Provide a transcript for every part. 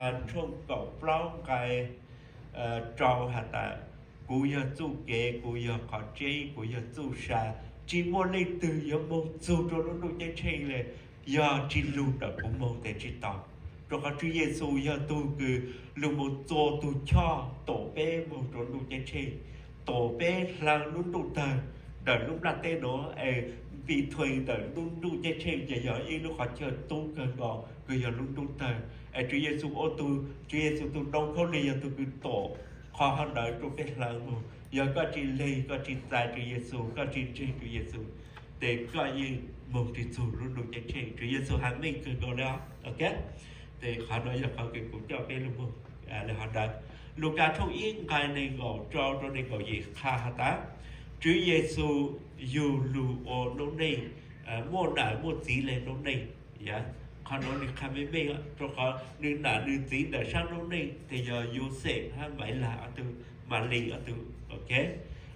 Tshooj kaum plaub nqai rau has tas, kuv yog txuj kev, kuv yog qhov tseeb, kuv yog txuj sa, tsis muaj leej twg yuav moog txug rua lub ntuj ceeb tsheej le, yog tsis lug ntawm kuv moog tes tsis tau. Rua qhov Tswv Yexus yog tug kws lug moog txua tug choj tom peb moog rua ntuj ceeb tsheej, tom peb hlaa lub ntuj tawg ntawm lub nplaj teb nuav es, between ntawm lub ntuj ceeb tsheej ces yog ib lub qhov chaw tub kawg nkaus kws yog lub ntuj tawg es Tswv Yexus ua tug, Tswv Yexus tug ntoo khaub lig yog tug kws tom qhov hov ntawd rua peb hlaa moog. Yog koj tsis lees, koj tsis txais Tswv Yexus, koj tsis ntseeg Tswv Yexus, tes koj yeej moog tsis txug lub ntuj ceeb tsheej. Tswv Yexus has meej kawg nkaus le os. Tes qhov nuav yog qhov kws kuv coj peb lug moog le hov ntawd. Lukas tshooj ib nqai neeg nkaum rau rua neeg nkaum yim qha has tas, Tswv Yexus yug lug ua noob neej, muaj nam muaj txiv le noob neej. Qhov nuav nwg qha meej meej, rua qhov nwg nam nwg txiv ntawm saab noob neej tes yog Yauxej hab Maivlag ob tug, Malis ob tug.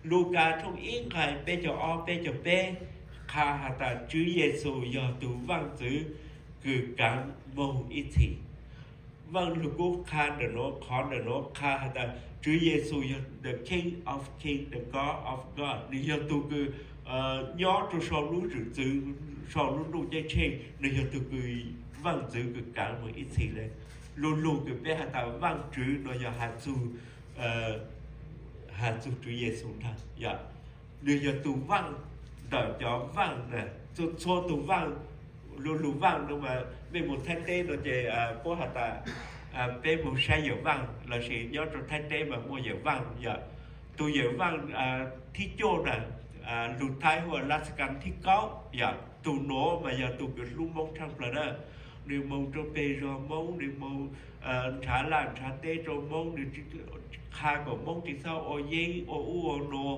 Lukas tshooj ib nqai peb caug ob peb caug peb qha has tas Tswv Yexus yog tug vaaj ntxwv kws kaav moog ib txhis. Vaaj Lug Kub qha ntawm nuav, qhov ntawm nuav qha has tas Tswv Yexus yog the King of King, the God of God, nwg yog tug kws nyob rua sau lub zwm txwv sau lub ntuj ceeb tsheej, nwg yog tug kws vaaj ntxwv kws kaav moog ib txhis le. Lug lug kws peb has tas vaaj tswv nuav yog has txug has txug Tswv Yexus ntag. Yog, nwg yog tug vaaj ntawm cov vaaj na, txhua txhua tug vaaj, lug lug vaaj nuav mas mej moog Thaib teb nuav ces puab has tas peb moog saib yawm vaaj lossis nyob rua Thaib teb mas muaj yawm vaaj. Yog, tug yawm vaaj thib cuaj na, lug Thaib hu ua รัชกาลที่เก้า. Yog, tug nuav mas yog tug kws hlub Moob tshaaj plawg na. Nwg moog rua peg zog Moob, nwg moog nrhav laj nrhav teb rua Moob, nwg qha kom Moob tsis txhob ua yeeb ua ub ua nuav.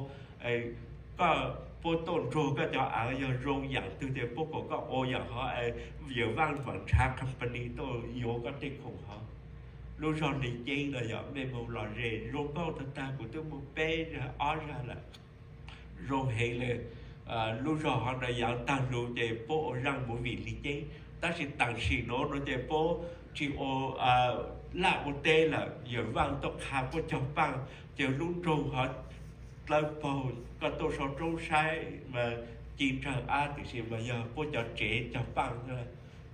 Koj, puab tuaj nrug koj cov aav yog zoo yaam twg tes puab kom koj ua yaam hov, yawm vaaj vaam nrhav company tuaj yuav koj tej khoom hov. Lub zog Hli Ceeb no yog mej moog lom zem zoo nkauj tag tag, kuv twb moog peb zag ob zag lawm. Zoo heev le. Lub zog hov na yaav taag lug ces puab ua zaaj movie Hli Ceeb, tab sis taam sim nuav no ces puab tsis ua laj ua teb lawm, yawm vaaj tuaj qha puab cog paaj, ces lub nroog hov dlawb paug, koj tuaj sau roob saib mas ci ntsaag ab, tiam sis mas yog puab cov tsev cog paaj.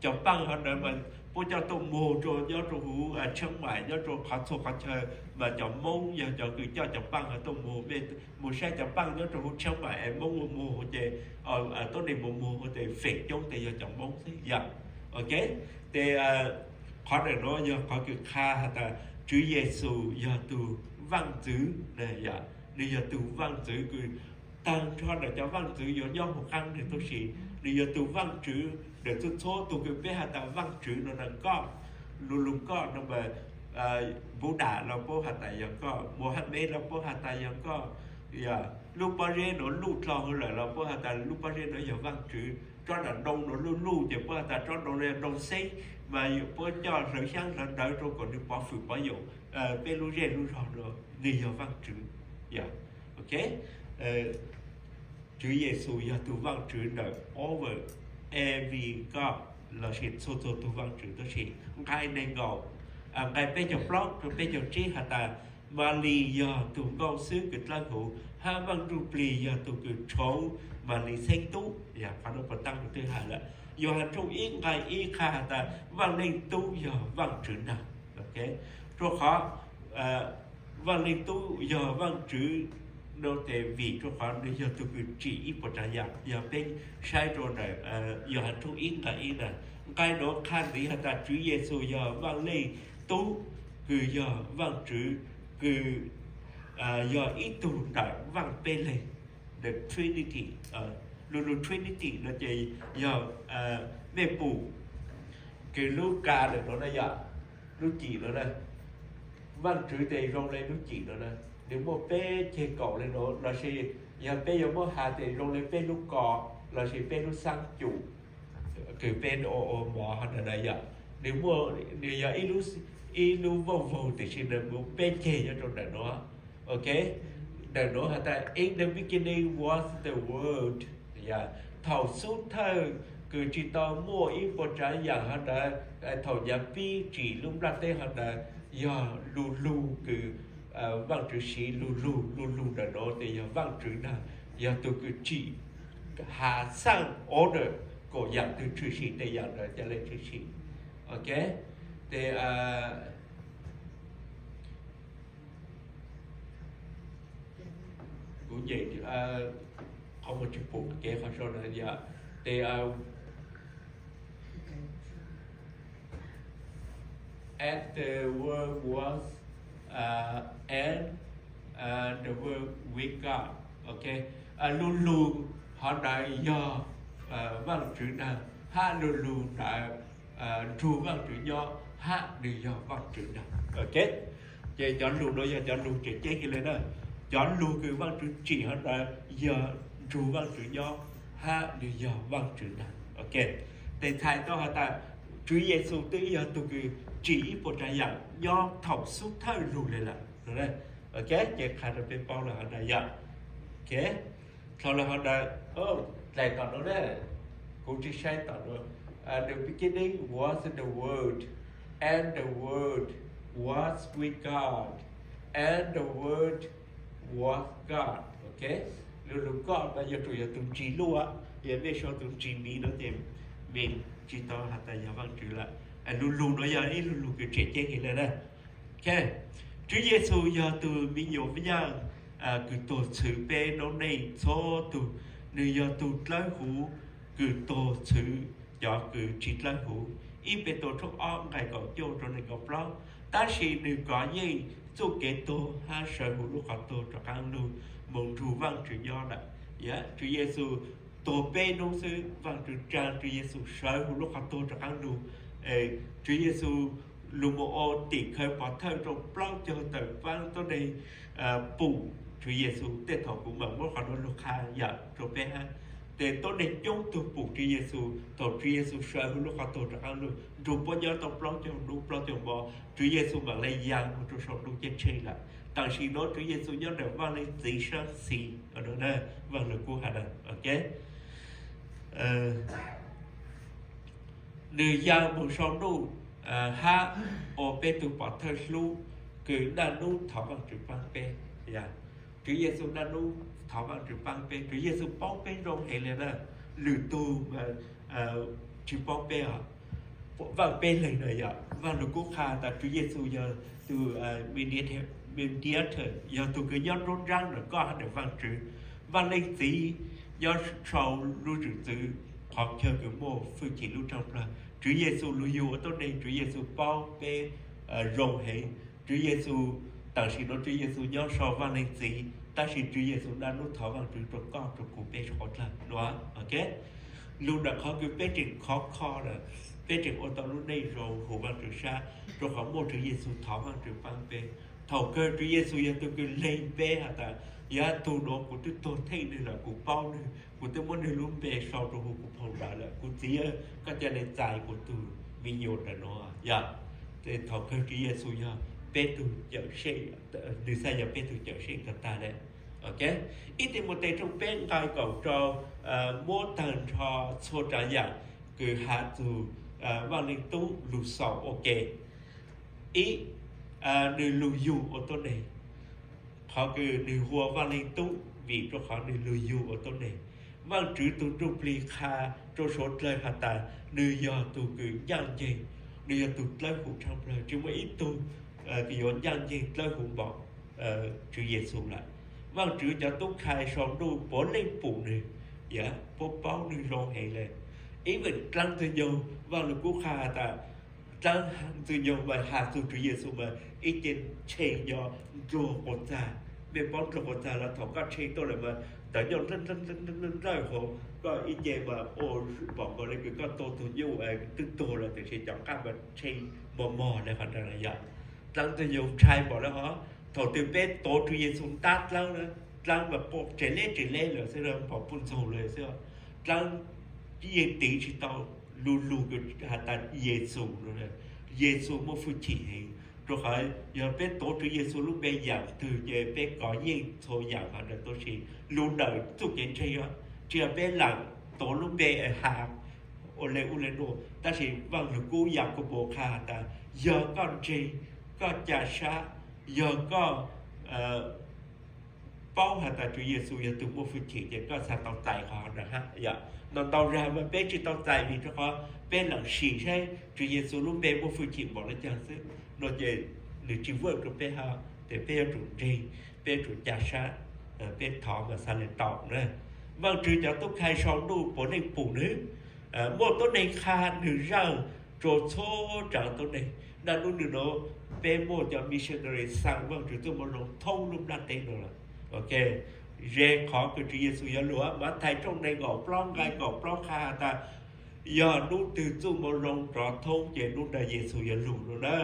Cov paaj hov ntawd mas puab coj tuaj muag rua nyob rua huv Tsheeb Maim, nyob rua qhov txhua qhov chaw, mas cov Moob yog cov kws coj cov paaj hov tuaj muag. Mej moog saib cov paaj nyob rua huv Tsheeb Maim es Moob ua muag ces, tuab neeg mus muag ua tes feem coob tes yog cov Moob xwb yom. Ok, tes qhov ntawm nuav yog qhov kws qha has tas Tswv Yexus yog tug vaaj ntxwv, nwg yog tug vaaj ntxwv kws taag nrho ntawm cov vaaj ntxwv yuav nyob huv qaab nwg tuab si. Nwg yog tug vaaj tswv ntawm txhua txhua tug kws peb has tas vaaj tswv no na, koj, lug lug koj no mas, Buddha los puab has tas yog koj, Muhammad los puab has tas yog koj. Yog, lub pob zeb nuav luj dlhau huv lawm los puab has tas lub pob zeb nuav yog vaaj tswv. Tsob nram ntoo nuav luj luj ces puab has tas tsob ntoo nuav yog ntoo xeeb, mas puab coj hlawv xyaab hlawv ntawv rua kom nwg pov fwm pov yaum peb lub zej lub zog nuav, nwg yog vaaj tswv. Yog, ok, Tswv Yexus yog tug vaaj tswv ntawm over every god lossis txhua txhua tug vaaj tswv tuab si. Nqai neeg nkaum, nqai peb caug plaub rua peb caug tsib has tas Malis yog tug nkauj xwb kws dlawb huv, hab Vaaj Ntsuj Plig yog tug kws tshauv Malis xeeb tub. Yog, qhov nuav puas taab kuv twb has lawm. Yauhas tshooj ib nqai ib qha has tas Vaaj Leej Tub yog Vaajtswv ntaag. Rua qhov Vaaj Leej Tub yog Vaajtswv no tes vim rua qhov nwg yog tug kws tsim ib puas tsav yaam, yog peb saib rua ntawm Yauhas tshooj ib nqai ib na. Nqai nuav qha ntxiv has tas Tswv Yexus yog Vaaj Leej Tub, kws yog Vaajtswv, kws yog ib tug ntawm Vaaj peb leeg, the Trinity. Lug lug Trinity no ces yog mej pum kws lub ka ntawm nuav na yom, lub cim nuav na, Vaajtswv tes zoo le lub cim nuav na, nwg muaj peb ceg kaum le nuav lossis yog peb yuav muab has tes zoo le peb lub ko lossis peb lub xaab cum kws peb ua ua mov hov ntawd na yom. Nwg muaj, nwg yog ib lub, ib lub vaaj vaug tiam sis nwg muaj peb ceg nyob rua ntawm nuav. Ok, ntawm nuav has tas in the beginning was the word. Thaum xub thawj kws tsis tau muaj ib puas tsav yam hov ntawd, thaum nyav pib tsim lub nplaj teb hov ntawd, yog lu lug kws Vaajtswv siv lu lug, lu lug ntawm nuav tes yog Vaajtswv nag, yog tug kws tsim, has xaaj order kom yaam twg tshwm sim tes yaam ntawd ca le tshwm sim. Ok, tes kuv nyem qhov muag tsis pum kev qhov sau na yog, tes at the word was, and the word with God. Ok, lu lug hov ntawd yog Vaajtswv nag, hab lu lug ntawd nrug Vaajtswv nyob hab nwg yog Vaajtswv nag. Ok, ces cov lug nuav yog cov lug tseem ceeb heev le na. Cov lug kws Vaajtswv tsim hov ntawd yog nrug Vaajtswv nyob hab nwg yog Vaajtswv nag. Ok, tes txhais tau has tas Tswv Yexus twb yog tug kws tsim ib puas tsav yaam nyob thaum xub thawj lug le lawm. Ok, ces qha rau peb paub lawm hov ntawd yom. Ok, thaum lawm hov ntawd, dlaim tom nuav na, kuv tsis saib tom nuav. The beginning was the Word, and the Word was with God, and the Word was God. Ok, lu lug God mas yuav tsum yog tug ntsis luj, yog mej sau tug ntsis miv nuav ces mej tsis tau has tas yog Vaajtswv lawm. Lu lug nuav yog ib lu lug kws tseem ceeb heev le na. Ok, Tswv Yexus yog tug me nyuam yaaj kws tuag txhwv peb noob neej txhua tug. Nwg yog tug dlawb huv kws tuag txhwv cov kws tsis dlawb huv. Ib Petus tshooj ob nqai kaum cuaj rau nees nkaum plaub. Tab sis nwg kov yeej txuj kev tuag hab sawv huv lub qhov tuag rov qaab lug moog nrug Vaajtswv nyob lawm. Yog Tswv Yexus tuag peb nub xwb, Vaajtswv tsaa Tswv Yexus sawv huv lub qhov tuag rov qaab lug. Tswv Yexus lug moog ua tim khawv pov thawj rau plaub caug tawm paab tuab neeg pum Tswv Yexus. Tej thaum kuv mam muab qhov nuav lug qha yaam rau peb hab, tes tuab neeg coob tug pum Tswv Yexus thaum Tswv Yexus sawv huv lub qhov tuag rov qaab lug nrug puab nyob tau plaub caug nub plaub caug mo. Tswv Yexus mam le yaa moog rau sau ntuj ceeb tsheej lawm. Tam sim nuav Tswv Yexus nyob ntawm Vaaj Leej Txiv saab xis, Vaaj Lug Kub has na. Ok, nwg yaa moog sau ntuj hab ua peb tug pov thawj hlub kws naj nub thov Vaajtswv paab peb. Tswv Yexus naj nub thov Vaajtswv paab peb. Tswv Yexus paub peb zoo heev le na. Lwm tug tsis paub peb os, vaaj peb leeg na yom. Vaaj Lug Kub qha tas Tswv Yexus yog tug mediator, yog tug kws nyob nruab nraab ntawm koj hab ntawm Vaajtswv. Vaaj Leej Txiv nyob sau lub zwm txwv qhov chaw kws muaj fwj chim lub rooj plawg. Tswv Yexus lug yug ua tuab neeg, Tswv Yexus paub peb zoo heev. Tswv Yexus, tam sim nuav Tswv Yexus nyob sau Vaaj Leej Txiv, tab sis Tswv Yexus naj nub thov Vaajtswv rua koj rua kuv peb suav dlawg nuav. Ok, lug ntawm qhov kws peb tseem khov kho lawm, peb tseem ua tau lub neej zoo huv Vaajtswv sab, rua qhov muaj Tswv Yexus thov Vaajtswv paab peb. Thaum kawg Tswv Yexus yog tug kws leeg peb has tas, yog tug nuav kuv twb tuag theej nwg lawm, kuv paub nwg, kuv twb muab nwg lub npe sau rua huv kuv phau ntawv lawm, kuv Txiv, koj ca le txais kuv tug me nyuam ntawm nuav yom. Thaum kawg Tswv Yexus yog peb tug cawm seej, nwg xav yog peb tug cawm seej tag tag le. Ok, Ib Timautes tshooj peb nqai kaum rau, muab taag nrho txhua tsav yaam kws has txug Vaaj Leej Tub lug xaus ua ke. Ib, nwg lug yug ua tuab neeg. Qhov kws nwg hu ua Vaaj Leej Tub vim rua qhov nwg lug yug ua tuab neeg. Vaajtswv tug Ntuj Plig qha rua suav dlawg has tas nwg yog tug kws ncaaj nceeg, nwg yog tug dlawb huv tshaj plawg, tsi muaj ib tug kws yuav ncaaj nceeg dlawb huv npaum Tswv Yexus lawm. Vaajtswv cov tub khai sau ntuj puav leej pum nwg, yog puab paub nwg zoo heev le. Ib vim dlaab Ntxwg Nyoog, Vaaj Lug Kub qha has tas dlaab Ntxwg Nyoog mas has txug Tswv Yexus mas ib ce tshee nyo ndluag quas txag. Mej paub ndluag quas txag los? Thaum koj tshee tuaj lawm mas tawv nyob nrawj hauv, koj ib ce mas ua npaum nkaus le kws koj tua tug nyuj twb tuag lawm tiam sis cov nqaj mas tshee mos mos le qhov ntawd yom. Dlaab Ntxwg Nyoog ntshai npaum le hov. Thaum twg peb tuav Tswv Yexus ntab dlaab, dlaab mas quaj tsev leb tsev leb lawm xwb, npaum puj ntxoog lawm xwb. Dlaab yeej tiv tsi tau lu lug kws has tas Yexus, Yexus muaj fwj chim heev. Rua qhov yog peb tuav Tswv Yexus lub npe yaam twg ces peb kov yeej txhua yaam hov ntawd tuab si. Lug ntawm txuj kev ntseeg, tsi yog peb lam tuav lub npe has ua le ub le nuav, tab sis Vaaj Lug Kub Yakaunpaus qha has tas yog koj ntseeg, koj ca sab, yog koj paub has tas Tswv Yexus yog tug muaj fwj chim ces koj xaav tau txais qhov ntawd hab. Yog ntau ntau zag mas peb tsi tau txais vim rua qhov peb lam sim saib Tswv Yexus lub npe muaj fwj chim npaum le caag xwb no ces nwg tsi vwm rua peb hab, ces peb yuav tsum ntseeg, peb yuav tsum ca sab, peb thov mas xaav le tau na. Vaajtswv cov tub khai sau ntuj puav leej pum nwg, muaj tuab neeg qha nwg zaj rua txhua tsav tuab neeg. Naj nub nwg nuav peb muaj cov missionary xaa Vaajtswv txuj moo zoo thoob lub nplaj teb nuav lawm. Ok, ze qhov kws Tswv Yexus yuav lug, Mathais tshooj neeg nkaum plaub nqai nkaum plaub qha has tas yog nub twg txuj moo zoo rov thoob ces nub ntawd Yexus yuav lug nuav na.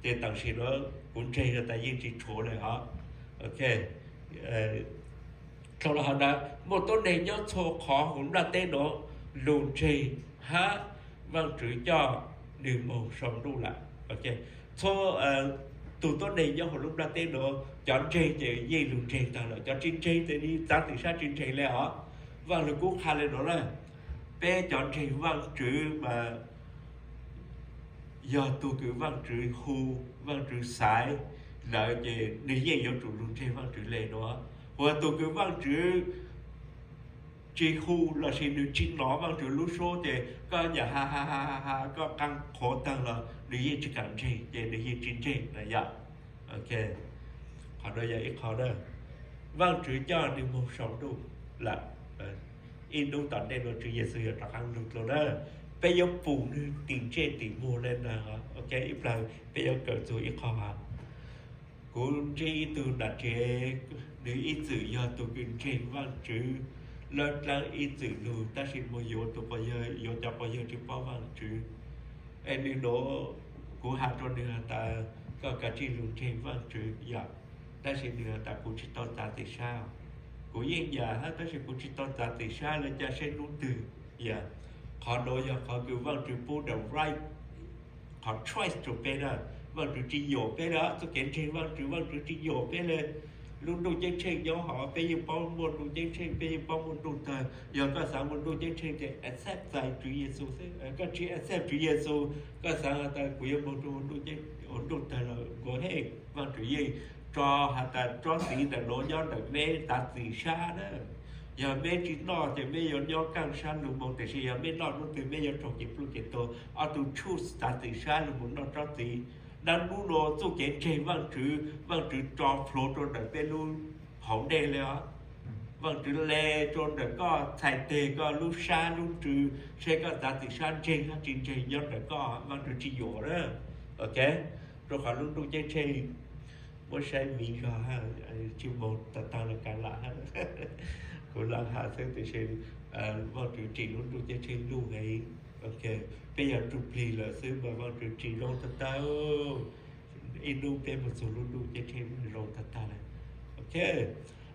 Ces tam sim nuav kuv ntseeg has tas yeej tsi tshuav le hov. Ok, dlhau los has tas muaj tuab neeg nyob txhua qhov huv nplaj teb nuav lug ntseeg hab Vaajtswv coj nwg moog sau ntuj lawm. Txhua tug tuab neeg nyob huv lub nplaj teb nuav cov ntseeg ces yeej lug ntseeg taag lawm, cov tsi ntseeg ces nwg txav twm sab tsi ntseeg le os. Vaaj Lug Kub qha le nuav na, peb cov ntseeg Vaajtswv mas yog tug kws Vaajtswv hu, Vaajtswv xaiv lawm ces nwg yeej yuav tsum lug ntseeg Vaajtswv le nuav. Ua tug kws Vaajtswv tsi hu lossis nwg tsi nov Vaajtswv lub suab ces koj nyam ha ha ha ha koj qaa qhuav taag los nwg yeej tsi kam ntseeg ces nwg yeej tsi ntseeg na yom. Qhov nuav yog ib qho na, Vaajtswv coj nwg moog sau ntuj lawm. Ib nub tom ntej nuav Tswv Yexus yuav rov qaab lug dlua na, peb yuav pum nwg tim ntsej tim muag le ntag. Ok, ib plag peb yuav kawm txug ib qho hab. Kuv ntsib ib tug nam tsev, nws ib txwm yog tus kws ntseeg Vaajtswv lawb dlaab ib txwm lug, tab sis moog yuav tus quas yawg, yuav cov quas yawg tsi paub Vaajtswv. Es nws nuav, kuv has rua nws has tas koj kav tsij lug ntseeg Vaajtswv yom, tab sis nws has tas kuv tsi tau txav txim sab. Kuv yeej nyam hab tab sis kuv tsi tau txav txim sab le, ca seb nub twg yom. Qhov nuav yog qhov kws Vaajtswv pub the right, qhov choice rua peb na. Vaajtswv tsi yuam peb le, txuj kev ntseeg Vaajtswv, Vaajtswv tsi yuam peb le. Lub ntuj ceeb tsheej nyob hov, peb yeej paub muaj ntuj ceeb tsheej, peb yeej paub muaj ntuj tawg. Yog koj xaav muaj ntuj ceeb tsheej ces accept txais Tswv Yexus xwb. Koj tsi accept Tswv Yexus, koj xaav has tas kuv yuav moog rua ua ntuj tawg los go ahead, Vaajtswv yeej tso has tas tsob txiv ntawm nuav nyob ntawm meb txav txim sab na. Yog meb tsi noj ces meb yuav nyob kaaj sab lug moog, tiam sis yog meb noj nub twg meb yuav raug kev pluj kev tuag. Ob tug choose txav txim sab lug moog noj tsob txiv. Dab nub nuav txuj kev ntseeg Vaajtswv, Vaajtswv tso plhuav rua ntawm peb lub hauv ntej le os. Vaajtswv le rua ntawm koj txhais teg koj lub sab lub ntsws, seb koj txav txim sab ntseeg hab tsi ntseeg nyob ntawm koj, Vaajtswv tsi yuam na. Ok, rua qhov lub ntuj ceeb tsheej muab saib miv zog, tsi moog tag tag le kav lam hab. Kuv lam has xwb tiam sis Vaajtswv tsim lub ntuj ceeb tsheej luj heev. Ok, peb yog ntsuj plig lawm xwb mas Vaajtswv tsim zoo tag tag. Ib nub peb moog txug lub ntuj ceeb tsheej zoo tag tag le. Ok,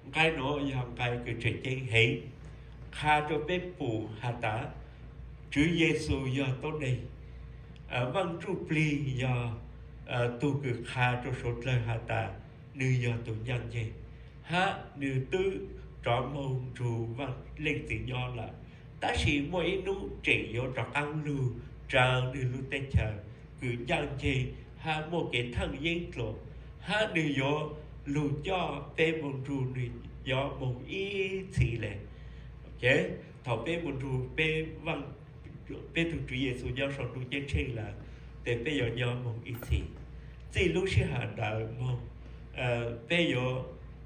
nqai nuav yog nqai kws tseem ceeb heev, qha rua peb pum has tas Tswv Yexus yog tuab neeg. Vaaj Ntsuj Plig yog tug kws qha rua suav dlawg has tas nwg yog tug ncaaj nceeg, hab nwg twb rov moog nrug Vaaj Leej Txiv nyob lawm. Tab sis muaj ib nub tseem yuav rov qaab lug tsaa nwg lub teb chaws kws ncaaj nceeg hab muaj kev thaaj yeeb dlua, hab nwg yuav lug coj peb moog nrug nwg nyob moog ib txhis le. Thaum peb moog nrug peb, peb tug Tswv Yexus nyob sau ntuj ceeb tsheej lawm, tes peb yuav nyob moog ib txhis. Txij lub sij hawm ntawd moog, peb yuav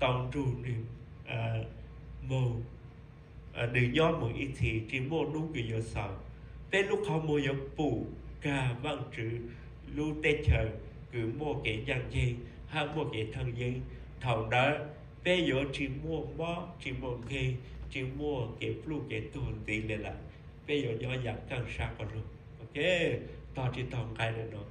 tau nrug nwg moog, nwg nyob moog ib txhis, tsi muaj nub kws yuav xaus. Peb lub qhov muag yuav pum kag Vaajtswv lub teb chaws kws muaj kev ncaaj nceeg hab muaj kev thaaj yeeb. Thaum ntawd peb yuav tsi muaj mob, tsi muaj nkeeg, tsi muaj kev pluj kev tuag ntxiv le lawm. Peb yuav nyob yaam kaaj sab quas lug. Ok, tog tsi taug nqai le nuav.